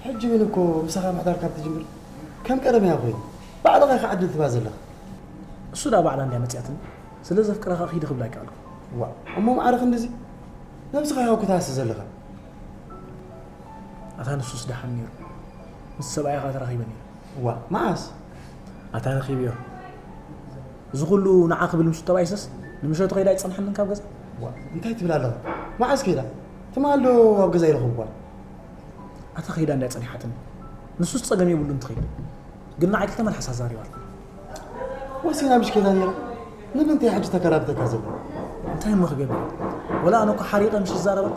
ሕጂ እውን እኮ ምሳኻ ምሕዳር ካብ ትጅምር ከም ቀደም እያ ኮይና። ባዕልኻ ኢኻ ዕድል ትባ ዘለኻ። እሱ ደኣ ባዕላ እንድያ መጽያትኒ። ስለ ዘፍቅራ ከኣ ኪዲ ክብላ ኣይከኣልኩ። ዋእ፣ እሞ ማዕረ ክንድዚ ነብስኻ ኢኻ እኮ ትሃሲ ዘለኻ። ኣታ ንሱስ ደሓን ነይሩ። ምስ ሰብኣያ ከኣ ተራኺበ ነይረ። ዋእ፣ መዓስ? ኣታ ረኺበዮ። እዚ ኩሉ ንዓ ክብል ምስ ተባኢሰስ ንምሸቱ ከይዳ ኣይጸንሓንን ካብ ገዛ። ዋእ፣ እንታይ ትብል ኣለኻ? መዓስ ከይዳ? ትማል ዶ ኣብ ገዛ ይረኽብዋ? ኣታ ከይዳ እንድያ ጸኒሓትኒ። ንሱስ ጸገም የብሉን ትኸይድ። ግን ንዓይ ክልተ መልሓስ ኣዛሪባትኒ። ወሲና ምሽ ከይዳ ነይራ? ንምንታይ ሕጂ ተከራብተካ ዘሎ? እንታይ እሞ ክገብር? ወላ ኣነ እኮ ሓሪቐ ምሽ ዝዛረባ።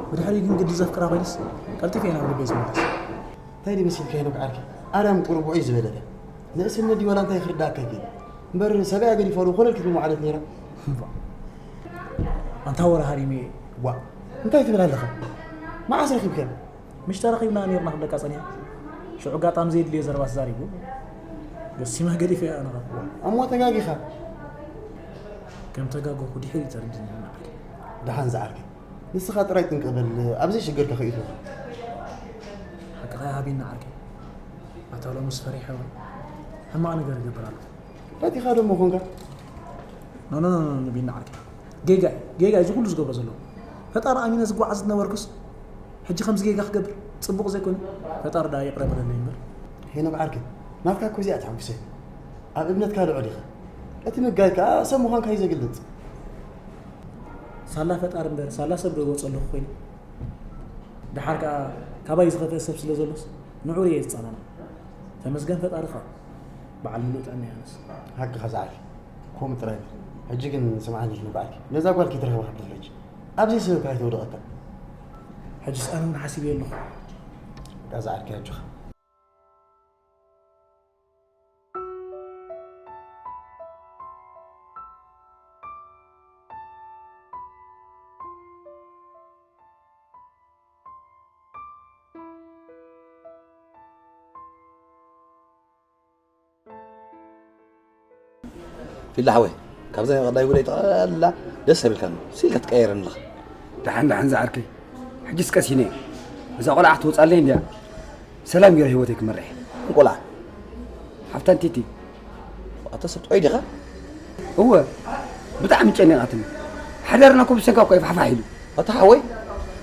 ብድሕሪ ግን ግዲ ዘፍቅራ ኮይንስ ቀልጢፈ እየ ናብ ልበይ ዝምለስ። እንታይ ድዩ መሲልካ ሄኖክ ዓርኪ? ኣርያም ቁሩብ ውዑይ ዝበለለ። ንእስነት ድዩ ዋላ እንታይ ክርዳእካ ይክእል? እምበር ሰብኣያ ገዲፋሉ ኮለል ክትብል ምዓለት ነይራ። እምባ። ኣንታ ወረ ሃሪመ እየ። ዋ፣ እንታይ ትብል ኣለኻ? መዓስ ረኺብካ? ምሽ ተራኺብና ነይርና ክብለካ ጸኒሐ። ሽዑ ኣጋጣሚ ዘየድልዮ ዘረባ ተዛሪቡ። ገሲመ ገዲፈ እየ ኣነ ኸኣ። ኣሞ ተጋጊኻ። ከም ተጋገኹ ድሕሪ ተረዲእኒ። ደሓን ዝዓርከይ። ንስኻ ጥራይ ጥንቅቕ በል፣ ኣብ ዘይሽግር ከኸይእትወካ። ሓቅኻ ሃቢና ዓርከይ። ኣታ ሎምስ ፈሪሐ እውን ሕማቕ ነገር ይገብር ኣሎ። ፈቲኻ ዶ እሞ ኾንካ? ኖ፣ ኖ፣ ኖ፣ ኖ፣ ቢና ዓርከይ። ጌጋ እዩ፣ ጌጋ እዩ እዚ ኩሉ ዝገብሮ ዘሎ። ፈጣሪ ኣሚነ ዝጓዓዝ ዝነበርኩስ፣ ሕጂ ከምዚ ጌጋ ክገብር ጽቡቕ ዘይኮነ። ፈጣሪ ደኣ ይቕረ በለለይ እምበር። ሄኖክ ዓርከይ፣ ናትካ እኮ እዚኣ ተሐጉሰ። ኣብ እምነትካ ልዑል ኢኻ። እቲ ምጋይ ከኣ ሰብ ምዃንካ እዩ ዘግልጽ። ሳላ ፈጣሪ እምበር፣ ሳላ ሰብ ዶ ይወጾ ኣለኹ ኮይኑ? ደሓር ከኣ ካባይ ዝኸፍአ ሰብ ስለ ዘሎስ፣ ንዑ እየ ዝጸናናዕ። ተመስገን ፈጣሪ ከኣ፣ በዓል ምሉእ ጥዕና ይሃንስ። ሓቅኻ ዝዓርከይ፣ ከምኡ ጥራይ በል። ሕጂ ግን ስምዓኒ ሄኖክ ዓርከይ፣ ነዛ ጓል ከይትረኽባ ክትብል ሕጂ። ኣብዚ ሰበብ ካይ ተውድቐካ። ሕጂስ ኣነ እውን ሓሲበ ኣለኹ። በቃ ዝዓርከይ ኣጆኻ። ፊላ ሓወይ፣ ካብዛ ናይ ቀዳይ ውለይ ጠቕላላ ደስ ኣይብልካን። ሲል ክትቀየረኒ ኣለኻ። ደሓን ደሓን ዝዓርከይ፣ ሕጂስ ቀሲነ እየ። እዛ ቆልዓ ክትወጻለይ እንድያ። ሰላም ገይረ ህይወተይ ክመርሕ። ቆልዓ? ሓፍታ እንቲቲ። ኣታ ሰብ ጥዑይ ዲኻ? እወ፣ ብጣዕሚ ጨኒቓትኒ። ሓዳርና እኮ ብሰንካ እኮ እዩ ፋሕፋሕ ኢሉ። ኣታ ሓወይ፣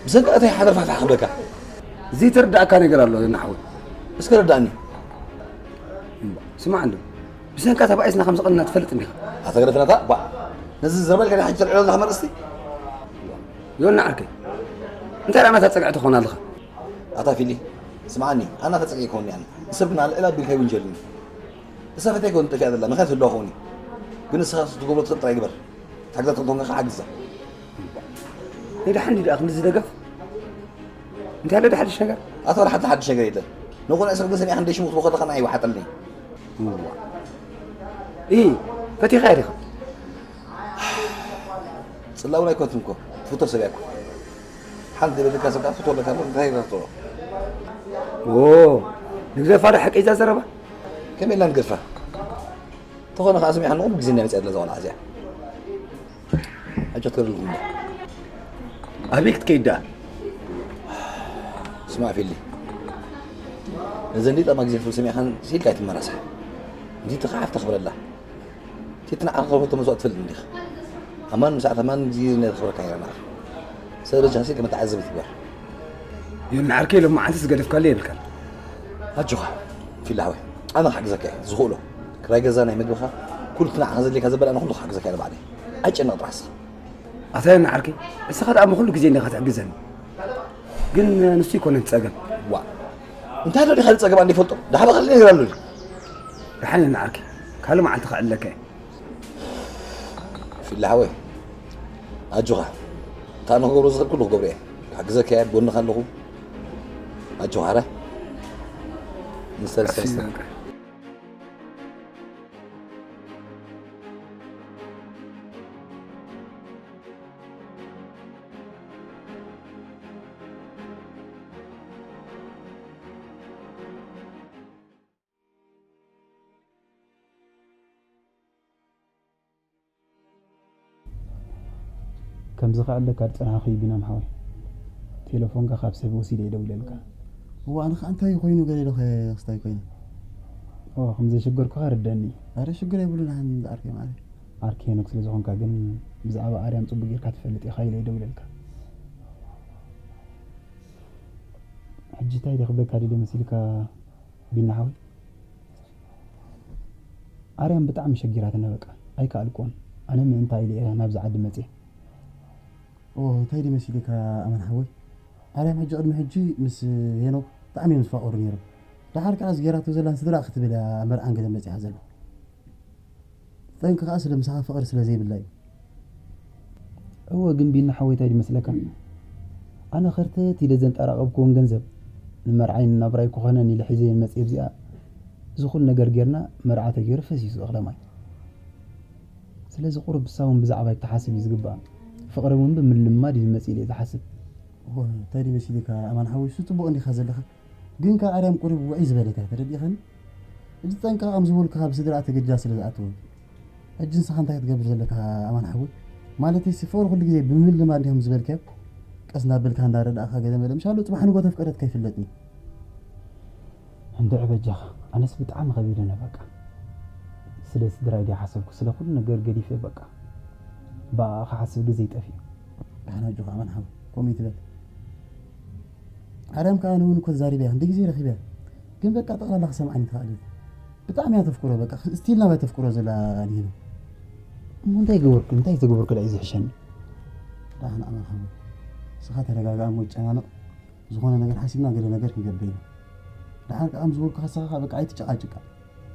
ብሰንካ እንታይ ሓዳር ፋሕፋሕ ክብለካ? ዘይተረዳእካ ነገር ኣሎ ዮና ሓወይ። እስከ ረዳእኒ። እምባ፣ ስማዕ እንዶ፣ ብሰንካ ተባኢስና ከም ዝቐንና ትፈልጥ እንዲኻ? ኣታ ገደፈናታ፣ ባ፣ ነዚ ዘረባ ኢልካ ዲኻ ሕጂ ተልዕሎ ዘለኻ መርእስቲ? ዮና ዓርከይ፣ እንታይ ደኣ ናታ ጸግዒ ትኾን ኣለኻ? ኣታ ፊሊ፣ ስምዓኒ፣ ኣና ተጸቂእኮኒ ኣነ። ንሰብ ግን ኣልዕል ኣቢልካ ይውንጀልኒ። ንሳ ፈትያ ይኮን ጠፊኣ ዘላ፣ ምኽንያት ህልዋ ኾኒ። ግን ንስኻ ትገብሮ ትኽእል ጥራይ ግበር። ትሓግዛ ትኽእል ተኾንካ ሓግዛ። ናይ ደሓን ድኣ ክንዲ ዝደገፍ? እንታይ ኣሎ ድሓድሽ ነገር? ኣታ ወላ ሓንቲ ሓድሽ ነገር የለን። ንኾነ ሰብ ግን ሰሚዕካ ክንደይ ሽሙ ክትብሎ ከለኻ ንዓይ ይወሓጠልኒ። እዋ። ኢ፣ ፈቲኻ ኢኻ። ጽላውና ኣይኮነትን እኮ፣ ትፍቶ ሰብ እያ እኮ። ሓንቲ ደበልካ ሰብ ከኣ ትፍቶ ኣለካ እሞ እንታይ ኢልካ ትፍቶ? ኦ፣ ንግደፋ ዶ ሓቀይ እዛ ዘረባ? ከመይ ኢልና ንገድፋ? እንተኾነ ከኣ ሰሚዕካ ንኹሉ ግዜ እንድያ መጺኣ ዘላ እዛ ቆልዓ እዚኣ። ሕጂ ክትከደልኩም እንድያ። ኣበይ ክትከይድ ደኣ? ስማዕ ፊሊ፣ ነዘን ሊጣማ ግዜ ፍል ሰሚዕካን ሲልካ ኣይትመራስሓ። እንዲቲ ከሓፍ ተኽብረላ። እቲ ንዓኻ ከፍቶ መስዋእቲ ትፈልጥ እንዲኻ። ኣማን ምሳዕት ኣማን ግዜ ናይ ተኽብረካ ነይራ ንዓኻ። ስለዚ ጃሲ ከም ተዓዘቢ ትግበር። ዮኒ ዓርከይ፣ ሎማዓንቲ ዝገደፍካሉ የብልካን። ኣጆኻ ፊላ ሓወይ፣ ኣነ ክሕግዘካ እየ ዝኽእሎ። ክራይ ገዛ፣ ናይ መግብኻ፣ ኩሉ እቲ ንዓኻ ዘድልየካ ዘበል ኣነ ኩሉ ክሕግዘካ እየ ባዕለይ። ኣይጨነቕ ጥራሕ ንስኻ። ኣታ ዮኒ ዓርከይ፣ እስኻ ደኣ ብኹሉ ግዜ እንዲኻ ትሕግዘኒ። ግን ንሱ ኣይኮነን እቲ ጸገም። ዋ፣ እንታይ ኣሎ ዲኻ ዝጸገም ኣንዲ ይፈልጦ? ደሓ በኻ ነገር ኣሎ ድዩ? ደሓን ዮኒ ዓርከይ፣ ካልእ መዓልቲ ከዕልለካ እየ። ፊላ ሓወይ፣ ኣጆኻ። እታ ኣነ ክገብሮ ዝኽእል ኩሉ ክገብሮ እየ። ክሕግዘካ እየ፣ ኣብ ጎንኻ ኣለኹ። ኣጆኻ፣ ኣረ። ንሰልሰል ቀስ ኢልካ። ከምዚ ከዕለካ ዝጸናሕኩ ቢናም ሓወይ። ቴሌፎንካ ካብ ሰብ ወሲደ ይደውለልካ። እዋ፣ ኣነ ኸኣ እንታይ ኮይኑ ገለ ኢለ ኸ ክስታይ ኮይነ? ኦ፣ ከም ዘሸገርኩኻ ርደኒ። ኣረ፣ ሽግር የብሉን፣ ኣን ዓርከይ ማለት። ዓርከይ ሄኖክ ስለ ዝኾንካ ግን ብዛዕባ ኣርያም ጽቡቅ ጌርካ ትፈልጥ ኢኻ ኢለ ይደውለልካ። ሕጂ እንታይ ኢለ ክብለካ ደልየ መሲልካ ቢና ሓወይ? ኣርያም ብጣዕሚ ሸጊራትና በቃ፣ ኣይከኣልኩን። ኣነ ምእንታ ኢለ እየ ናብዚ ዓዲ መጽየ። ኦ፣ እንታይ ድዩ መሲልካ ኣማን ሓወይ? ኣርያም ሕጂ ቅድሚ ሕጂ ምስ ሄኖክ ብጣዕሚ እዮም ዝፋቀሩ ነይሮም። ደሓር ከኣ እዚ ጌራቶ ዘላ ንስድራ ክትብል እያ ኣብ መርዓን ገለን በጺሓ ዘላ። ጠንቂ ከኣ ስለ ምሳኻ ፍቕሪ ስለ ዘይብላ እዩ። እወ፣ ግን ቢኒ ሓወይ እንታይ ድመስለካ? ኣነ ኸርተት ኢለ ዘንጠራቐብክዎን ገንዘብ ንመርዓይን ናብራይ ክኾነን ኢለ ሒዘየን መጽየ ኣብዚኣ። እዚ ኩሉ ነገር ጌርና መርዓ ተገይሩ ፈሲሱ እኽለ ማይ። ስለዚ ቁሩብ ብሳ እውን ብዛዕባይ ክሓስብ እዩ ዝግባኣ። ፍቕሪ እውን ብምልማድ እዩ ዝመጽእ ኢለ እየ ዝሓስብ። እወ፣ እንታይ ድዩ መሲልካ ኣማን ሓወይ? እሱ ጽቡቕ እንዲኻ ዘለኻ። ግን ከኣ ኣርያም ቁሩብ ውዕይ ዝበለ እካ ተረዲእኻኒ? እዚ ጠንቂ ከም ዝበልኩኻ ብስድራኣ ተገዲዳ ስለ ዝኣተወ እዩ። ሕጂ ንስኻ እንታይ ክትገብር ዘለካ ኣማን ሓወይ? ማለተይሲ ፍቕሪ ኩሉ ግዜ ብምልማድ እንዲኹም ዝበልካዮ ቀስ እናበልካ እንዳረዳእኻ ገለ መለ ምሻሎ ጽባሕ ንጎ ተፍቀረትካ ይፍለጥኒ። እንድዒ በጃኻ ኣነስ ብጣዕሚ ከቢዱኒ በቃ። ስለ ስድራይ ድየ ሓሰብኩ ስለ ኩሉ ነገር ገዲፈ በቃ ብኣኣ ክሓስብ ግዜ ይጠፍእ። ደሓን ኣጆኻ ኣማን ሓወይ ከምኡ ይትበል። ኣርያም ከኣ ንውን እኮ ተዛሪበያ ክንደይ ግዜ ረኺበያ ግን በቃ ጠቕላላ ክሰምዓኒ ተኻእለት። ብጣዕሚ እያ ተፍቅሮ በቃ ስቲል ናባይ ተፍቅሮ ዘላ ሊሂና። እሞ እንታይ ገበርኩ እንታይ ተገበርኩ ዳኣ እዩ ዝሕሸኒ? ደሓን ኣማን ሓወይ ንስኻ ተረጋጋእ እሞ ይጨናነቕ ዝኾነ ነገር ሓሲብና ገለ ነገር ክንገብር ኢና። ደሓር ከኣ ምስ ዝበልኩኻ ንስኻ በቃ ኣይትጨቓጭቃ።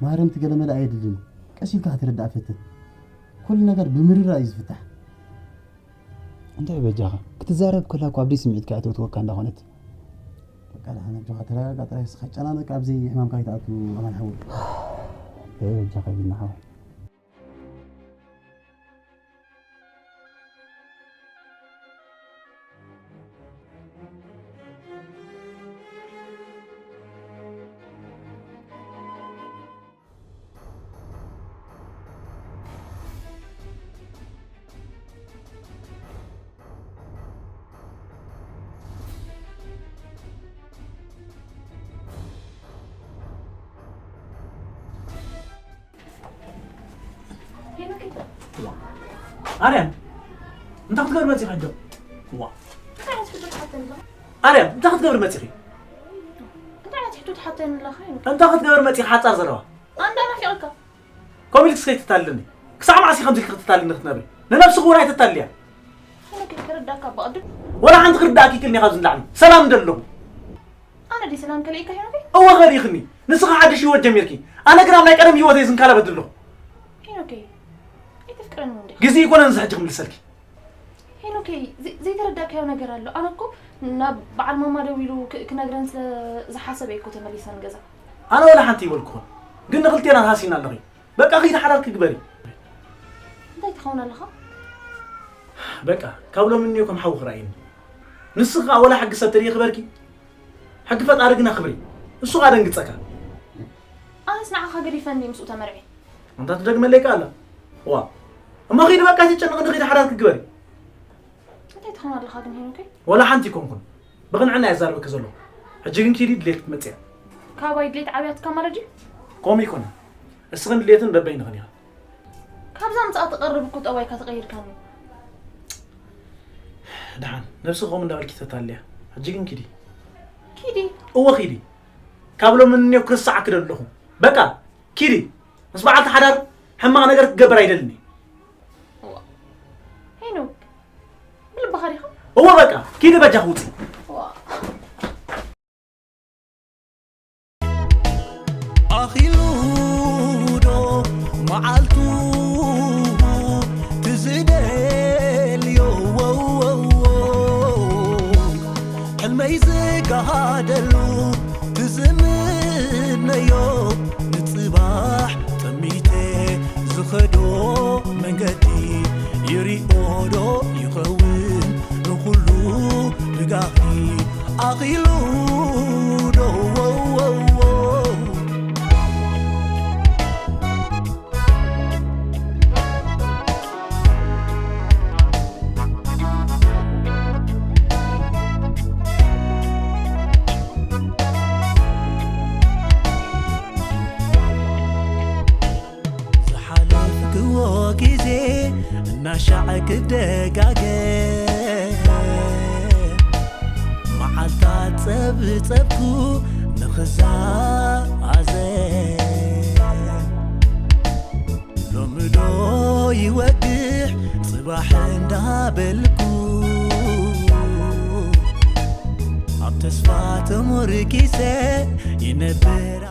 ማህረምቲ ገለ መለ ኣየድልን እዩ። ቀስ ኢልካ ክትርዳእ ፈትን። ኩሉ ነገር ብምርድዳእ እዩ ዝፍታሕ። እንታይ በጃኻ ክትዛረብ ከላ እኮ ኣብ ደይ ስምዒትካ እያ ተእትወካ እንዳኾነት። በቃ ደሓን ኣጆኻ ተረጋጋ ጥራይ ንስኻ ጨናነቅ ኣብ ዘይ ሕማምካ ኣይትኣቱ ኣማን ሓወይ። እንታይ በጃኻ ቢኒ ሓወይ። ኣርያም እንታይ ክትገብር መፂኻ እንዶ? ዋ እንታይ ዓይነት ሕቶ ትሓተኒ ኣለኻ? ኣርያም እንታይ ክትገብር መፂኺ? እንታይ ዓይነት ሕቶ ትሓተኒ ኣለኻ? እንታይ ክትገብር መፂኻ ሓፃር ዘለዋ? ኣንዳ ናፊቕካ ከምኡ ኢልክስ ከይትታልልኒ። ክሳዕ መዓስ ከምዚ ኢልኪ ክትታልልኒ ክትነብሪ? ንነብስኺ እውን ኣይተታልልያ። ሄኖክ ክርዳእካ ብቐድም ወላ ሓንቲ ክርዳእኪ ይክልኒ ካብዚ ንላዕሊ ሰላም እንደ ኣለኹ። ኣነ ድየ ሰላም ከልኢካ ሄኖከይ? እወ ከሊእክኒ። ንስኺ ሓድሽ ህይወት ጀሚርኪ። ኣነ ግን ኣብ ናይ ቀደም ህይወተይ ዝንካላበት ዘለኹ። ሄኖከይ ኣይተፍቅረኒ እንዴ? ግዜ ኣይኮነን እዚ ሕጂ ክምልሰልኪ። ሄኖከይ ዘይ- ዘይተረዳእካዮ ነገር ኣሎ። ኣነ እኮ ናብ በዓል ማማ ደዊሉ ክ- ክነግረን ስለ ዝሓሰበ እኮ ተመሊሰን ገዛ። ኣነ ወላ ሓንቲ ይበልኩኹን ግን ንክልቴና ትሃሲና ኣለኺ። በቃ ኺዲ ሓዳር ክግበሪ። እንታይ ትኸውን ኣለኻ? በቃ ካብ ሎሚ እኒኦ ከም ሓዊ ክረኣየኒ። ንስኺ ከዓ ወላ ሕጊ ሰብ ተደይ ክበርኪ ሕጊ ፈጣሪ ግና ክብሪ። እሱ ከዓ ደንግፀካ። ኣነስ ንዓኻ ገዲፈኒ ምስኡ ተመርዒ። ኣንታ ትደግመለይ ከዓ ኣላ። ዋ እሞ ኺዲ በቃ ኣይትጨንቕኒ ኺዲ ሓዳር ክግበሪ። እንታይ ትኸውን ኣለኻ ግን ሄኖከይ? ወላ ሓንቲ ኣይኮንኩን። ብቕንዕና እየ ዛረበኪ ዘለኹ። ሕጂ ግን ኪዲ ድሌት ክትመፅያ። ካባይ ድሌት ዓብያትካ ማለት ድዩ? ከምኡ ኣይኮነን። እስኽን ድሌትን በበይንኽን ኢኻ። ካብዛ ምሳኣ ትቐርብ እኮ ጠባይካ ተቐይርካኒ። ደሓን ነብሲ ከምኡ እንዳበልኪ ተታልያ። ሕጂ ግን ኪዲ። ኪዲ? እወ ኪዲ። ካብ ሎሚ እኒኦ ክርስዓኪ ዶ ኣለኹ። በቃ ኪዲ። ምስ በዓልቲ ሓዳር ሕማቕ ነገር ክትገብር ኣይደልን እየ። እዋ። ሄኖክ፣ ብልብኻ ዲኻ? እወ በቃ፣ ኪዲ በጃኺ ውፂ። እዋ። ኣኺሉ ዶ መዓልቱ ትዝደልዮ ሕልመይ ዝጋሃደሉ ትዝምነዮ ንጽባሕ ጠሚተ ዝኸዶ መንገዲ ይሪኦ ዶ ይኸውን ንኹሉ ብጋኺ ኣኺሉ ዶ ዝሓለፍክዎ ግዜ እናሻዕ ክደጋገ መዓልታት ጸብጸብኩ ንኽዛዘ ሎሚ ዶ ይወግሕ ጽባሕ እንዳበልኩ ኣብ ተስፋ ተሞርኪሰ ይነብር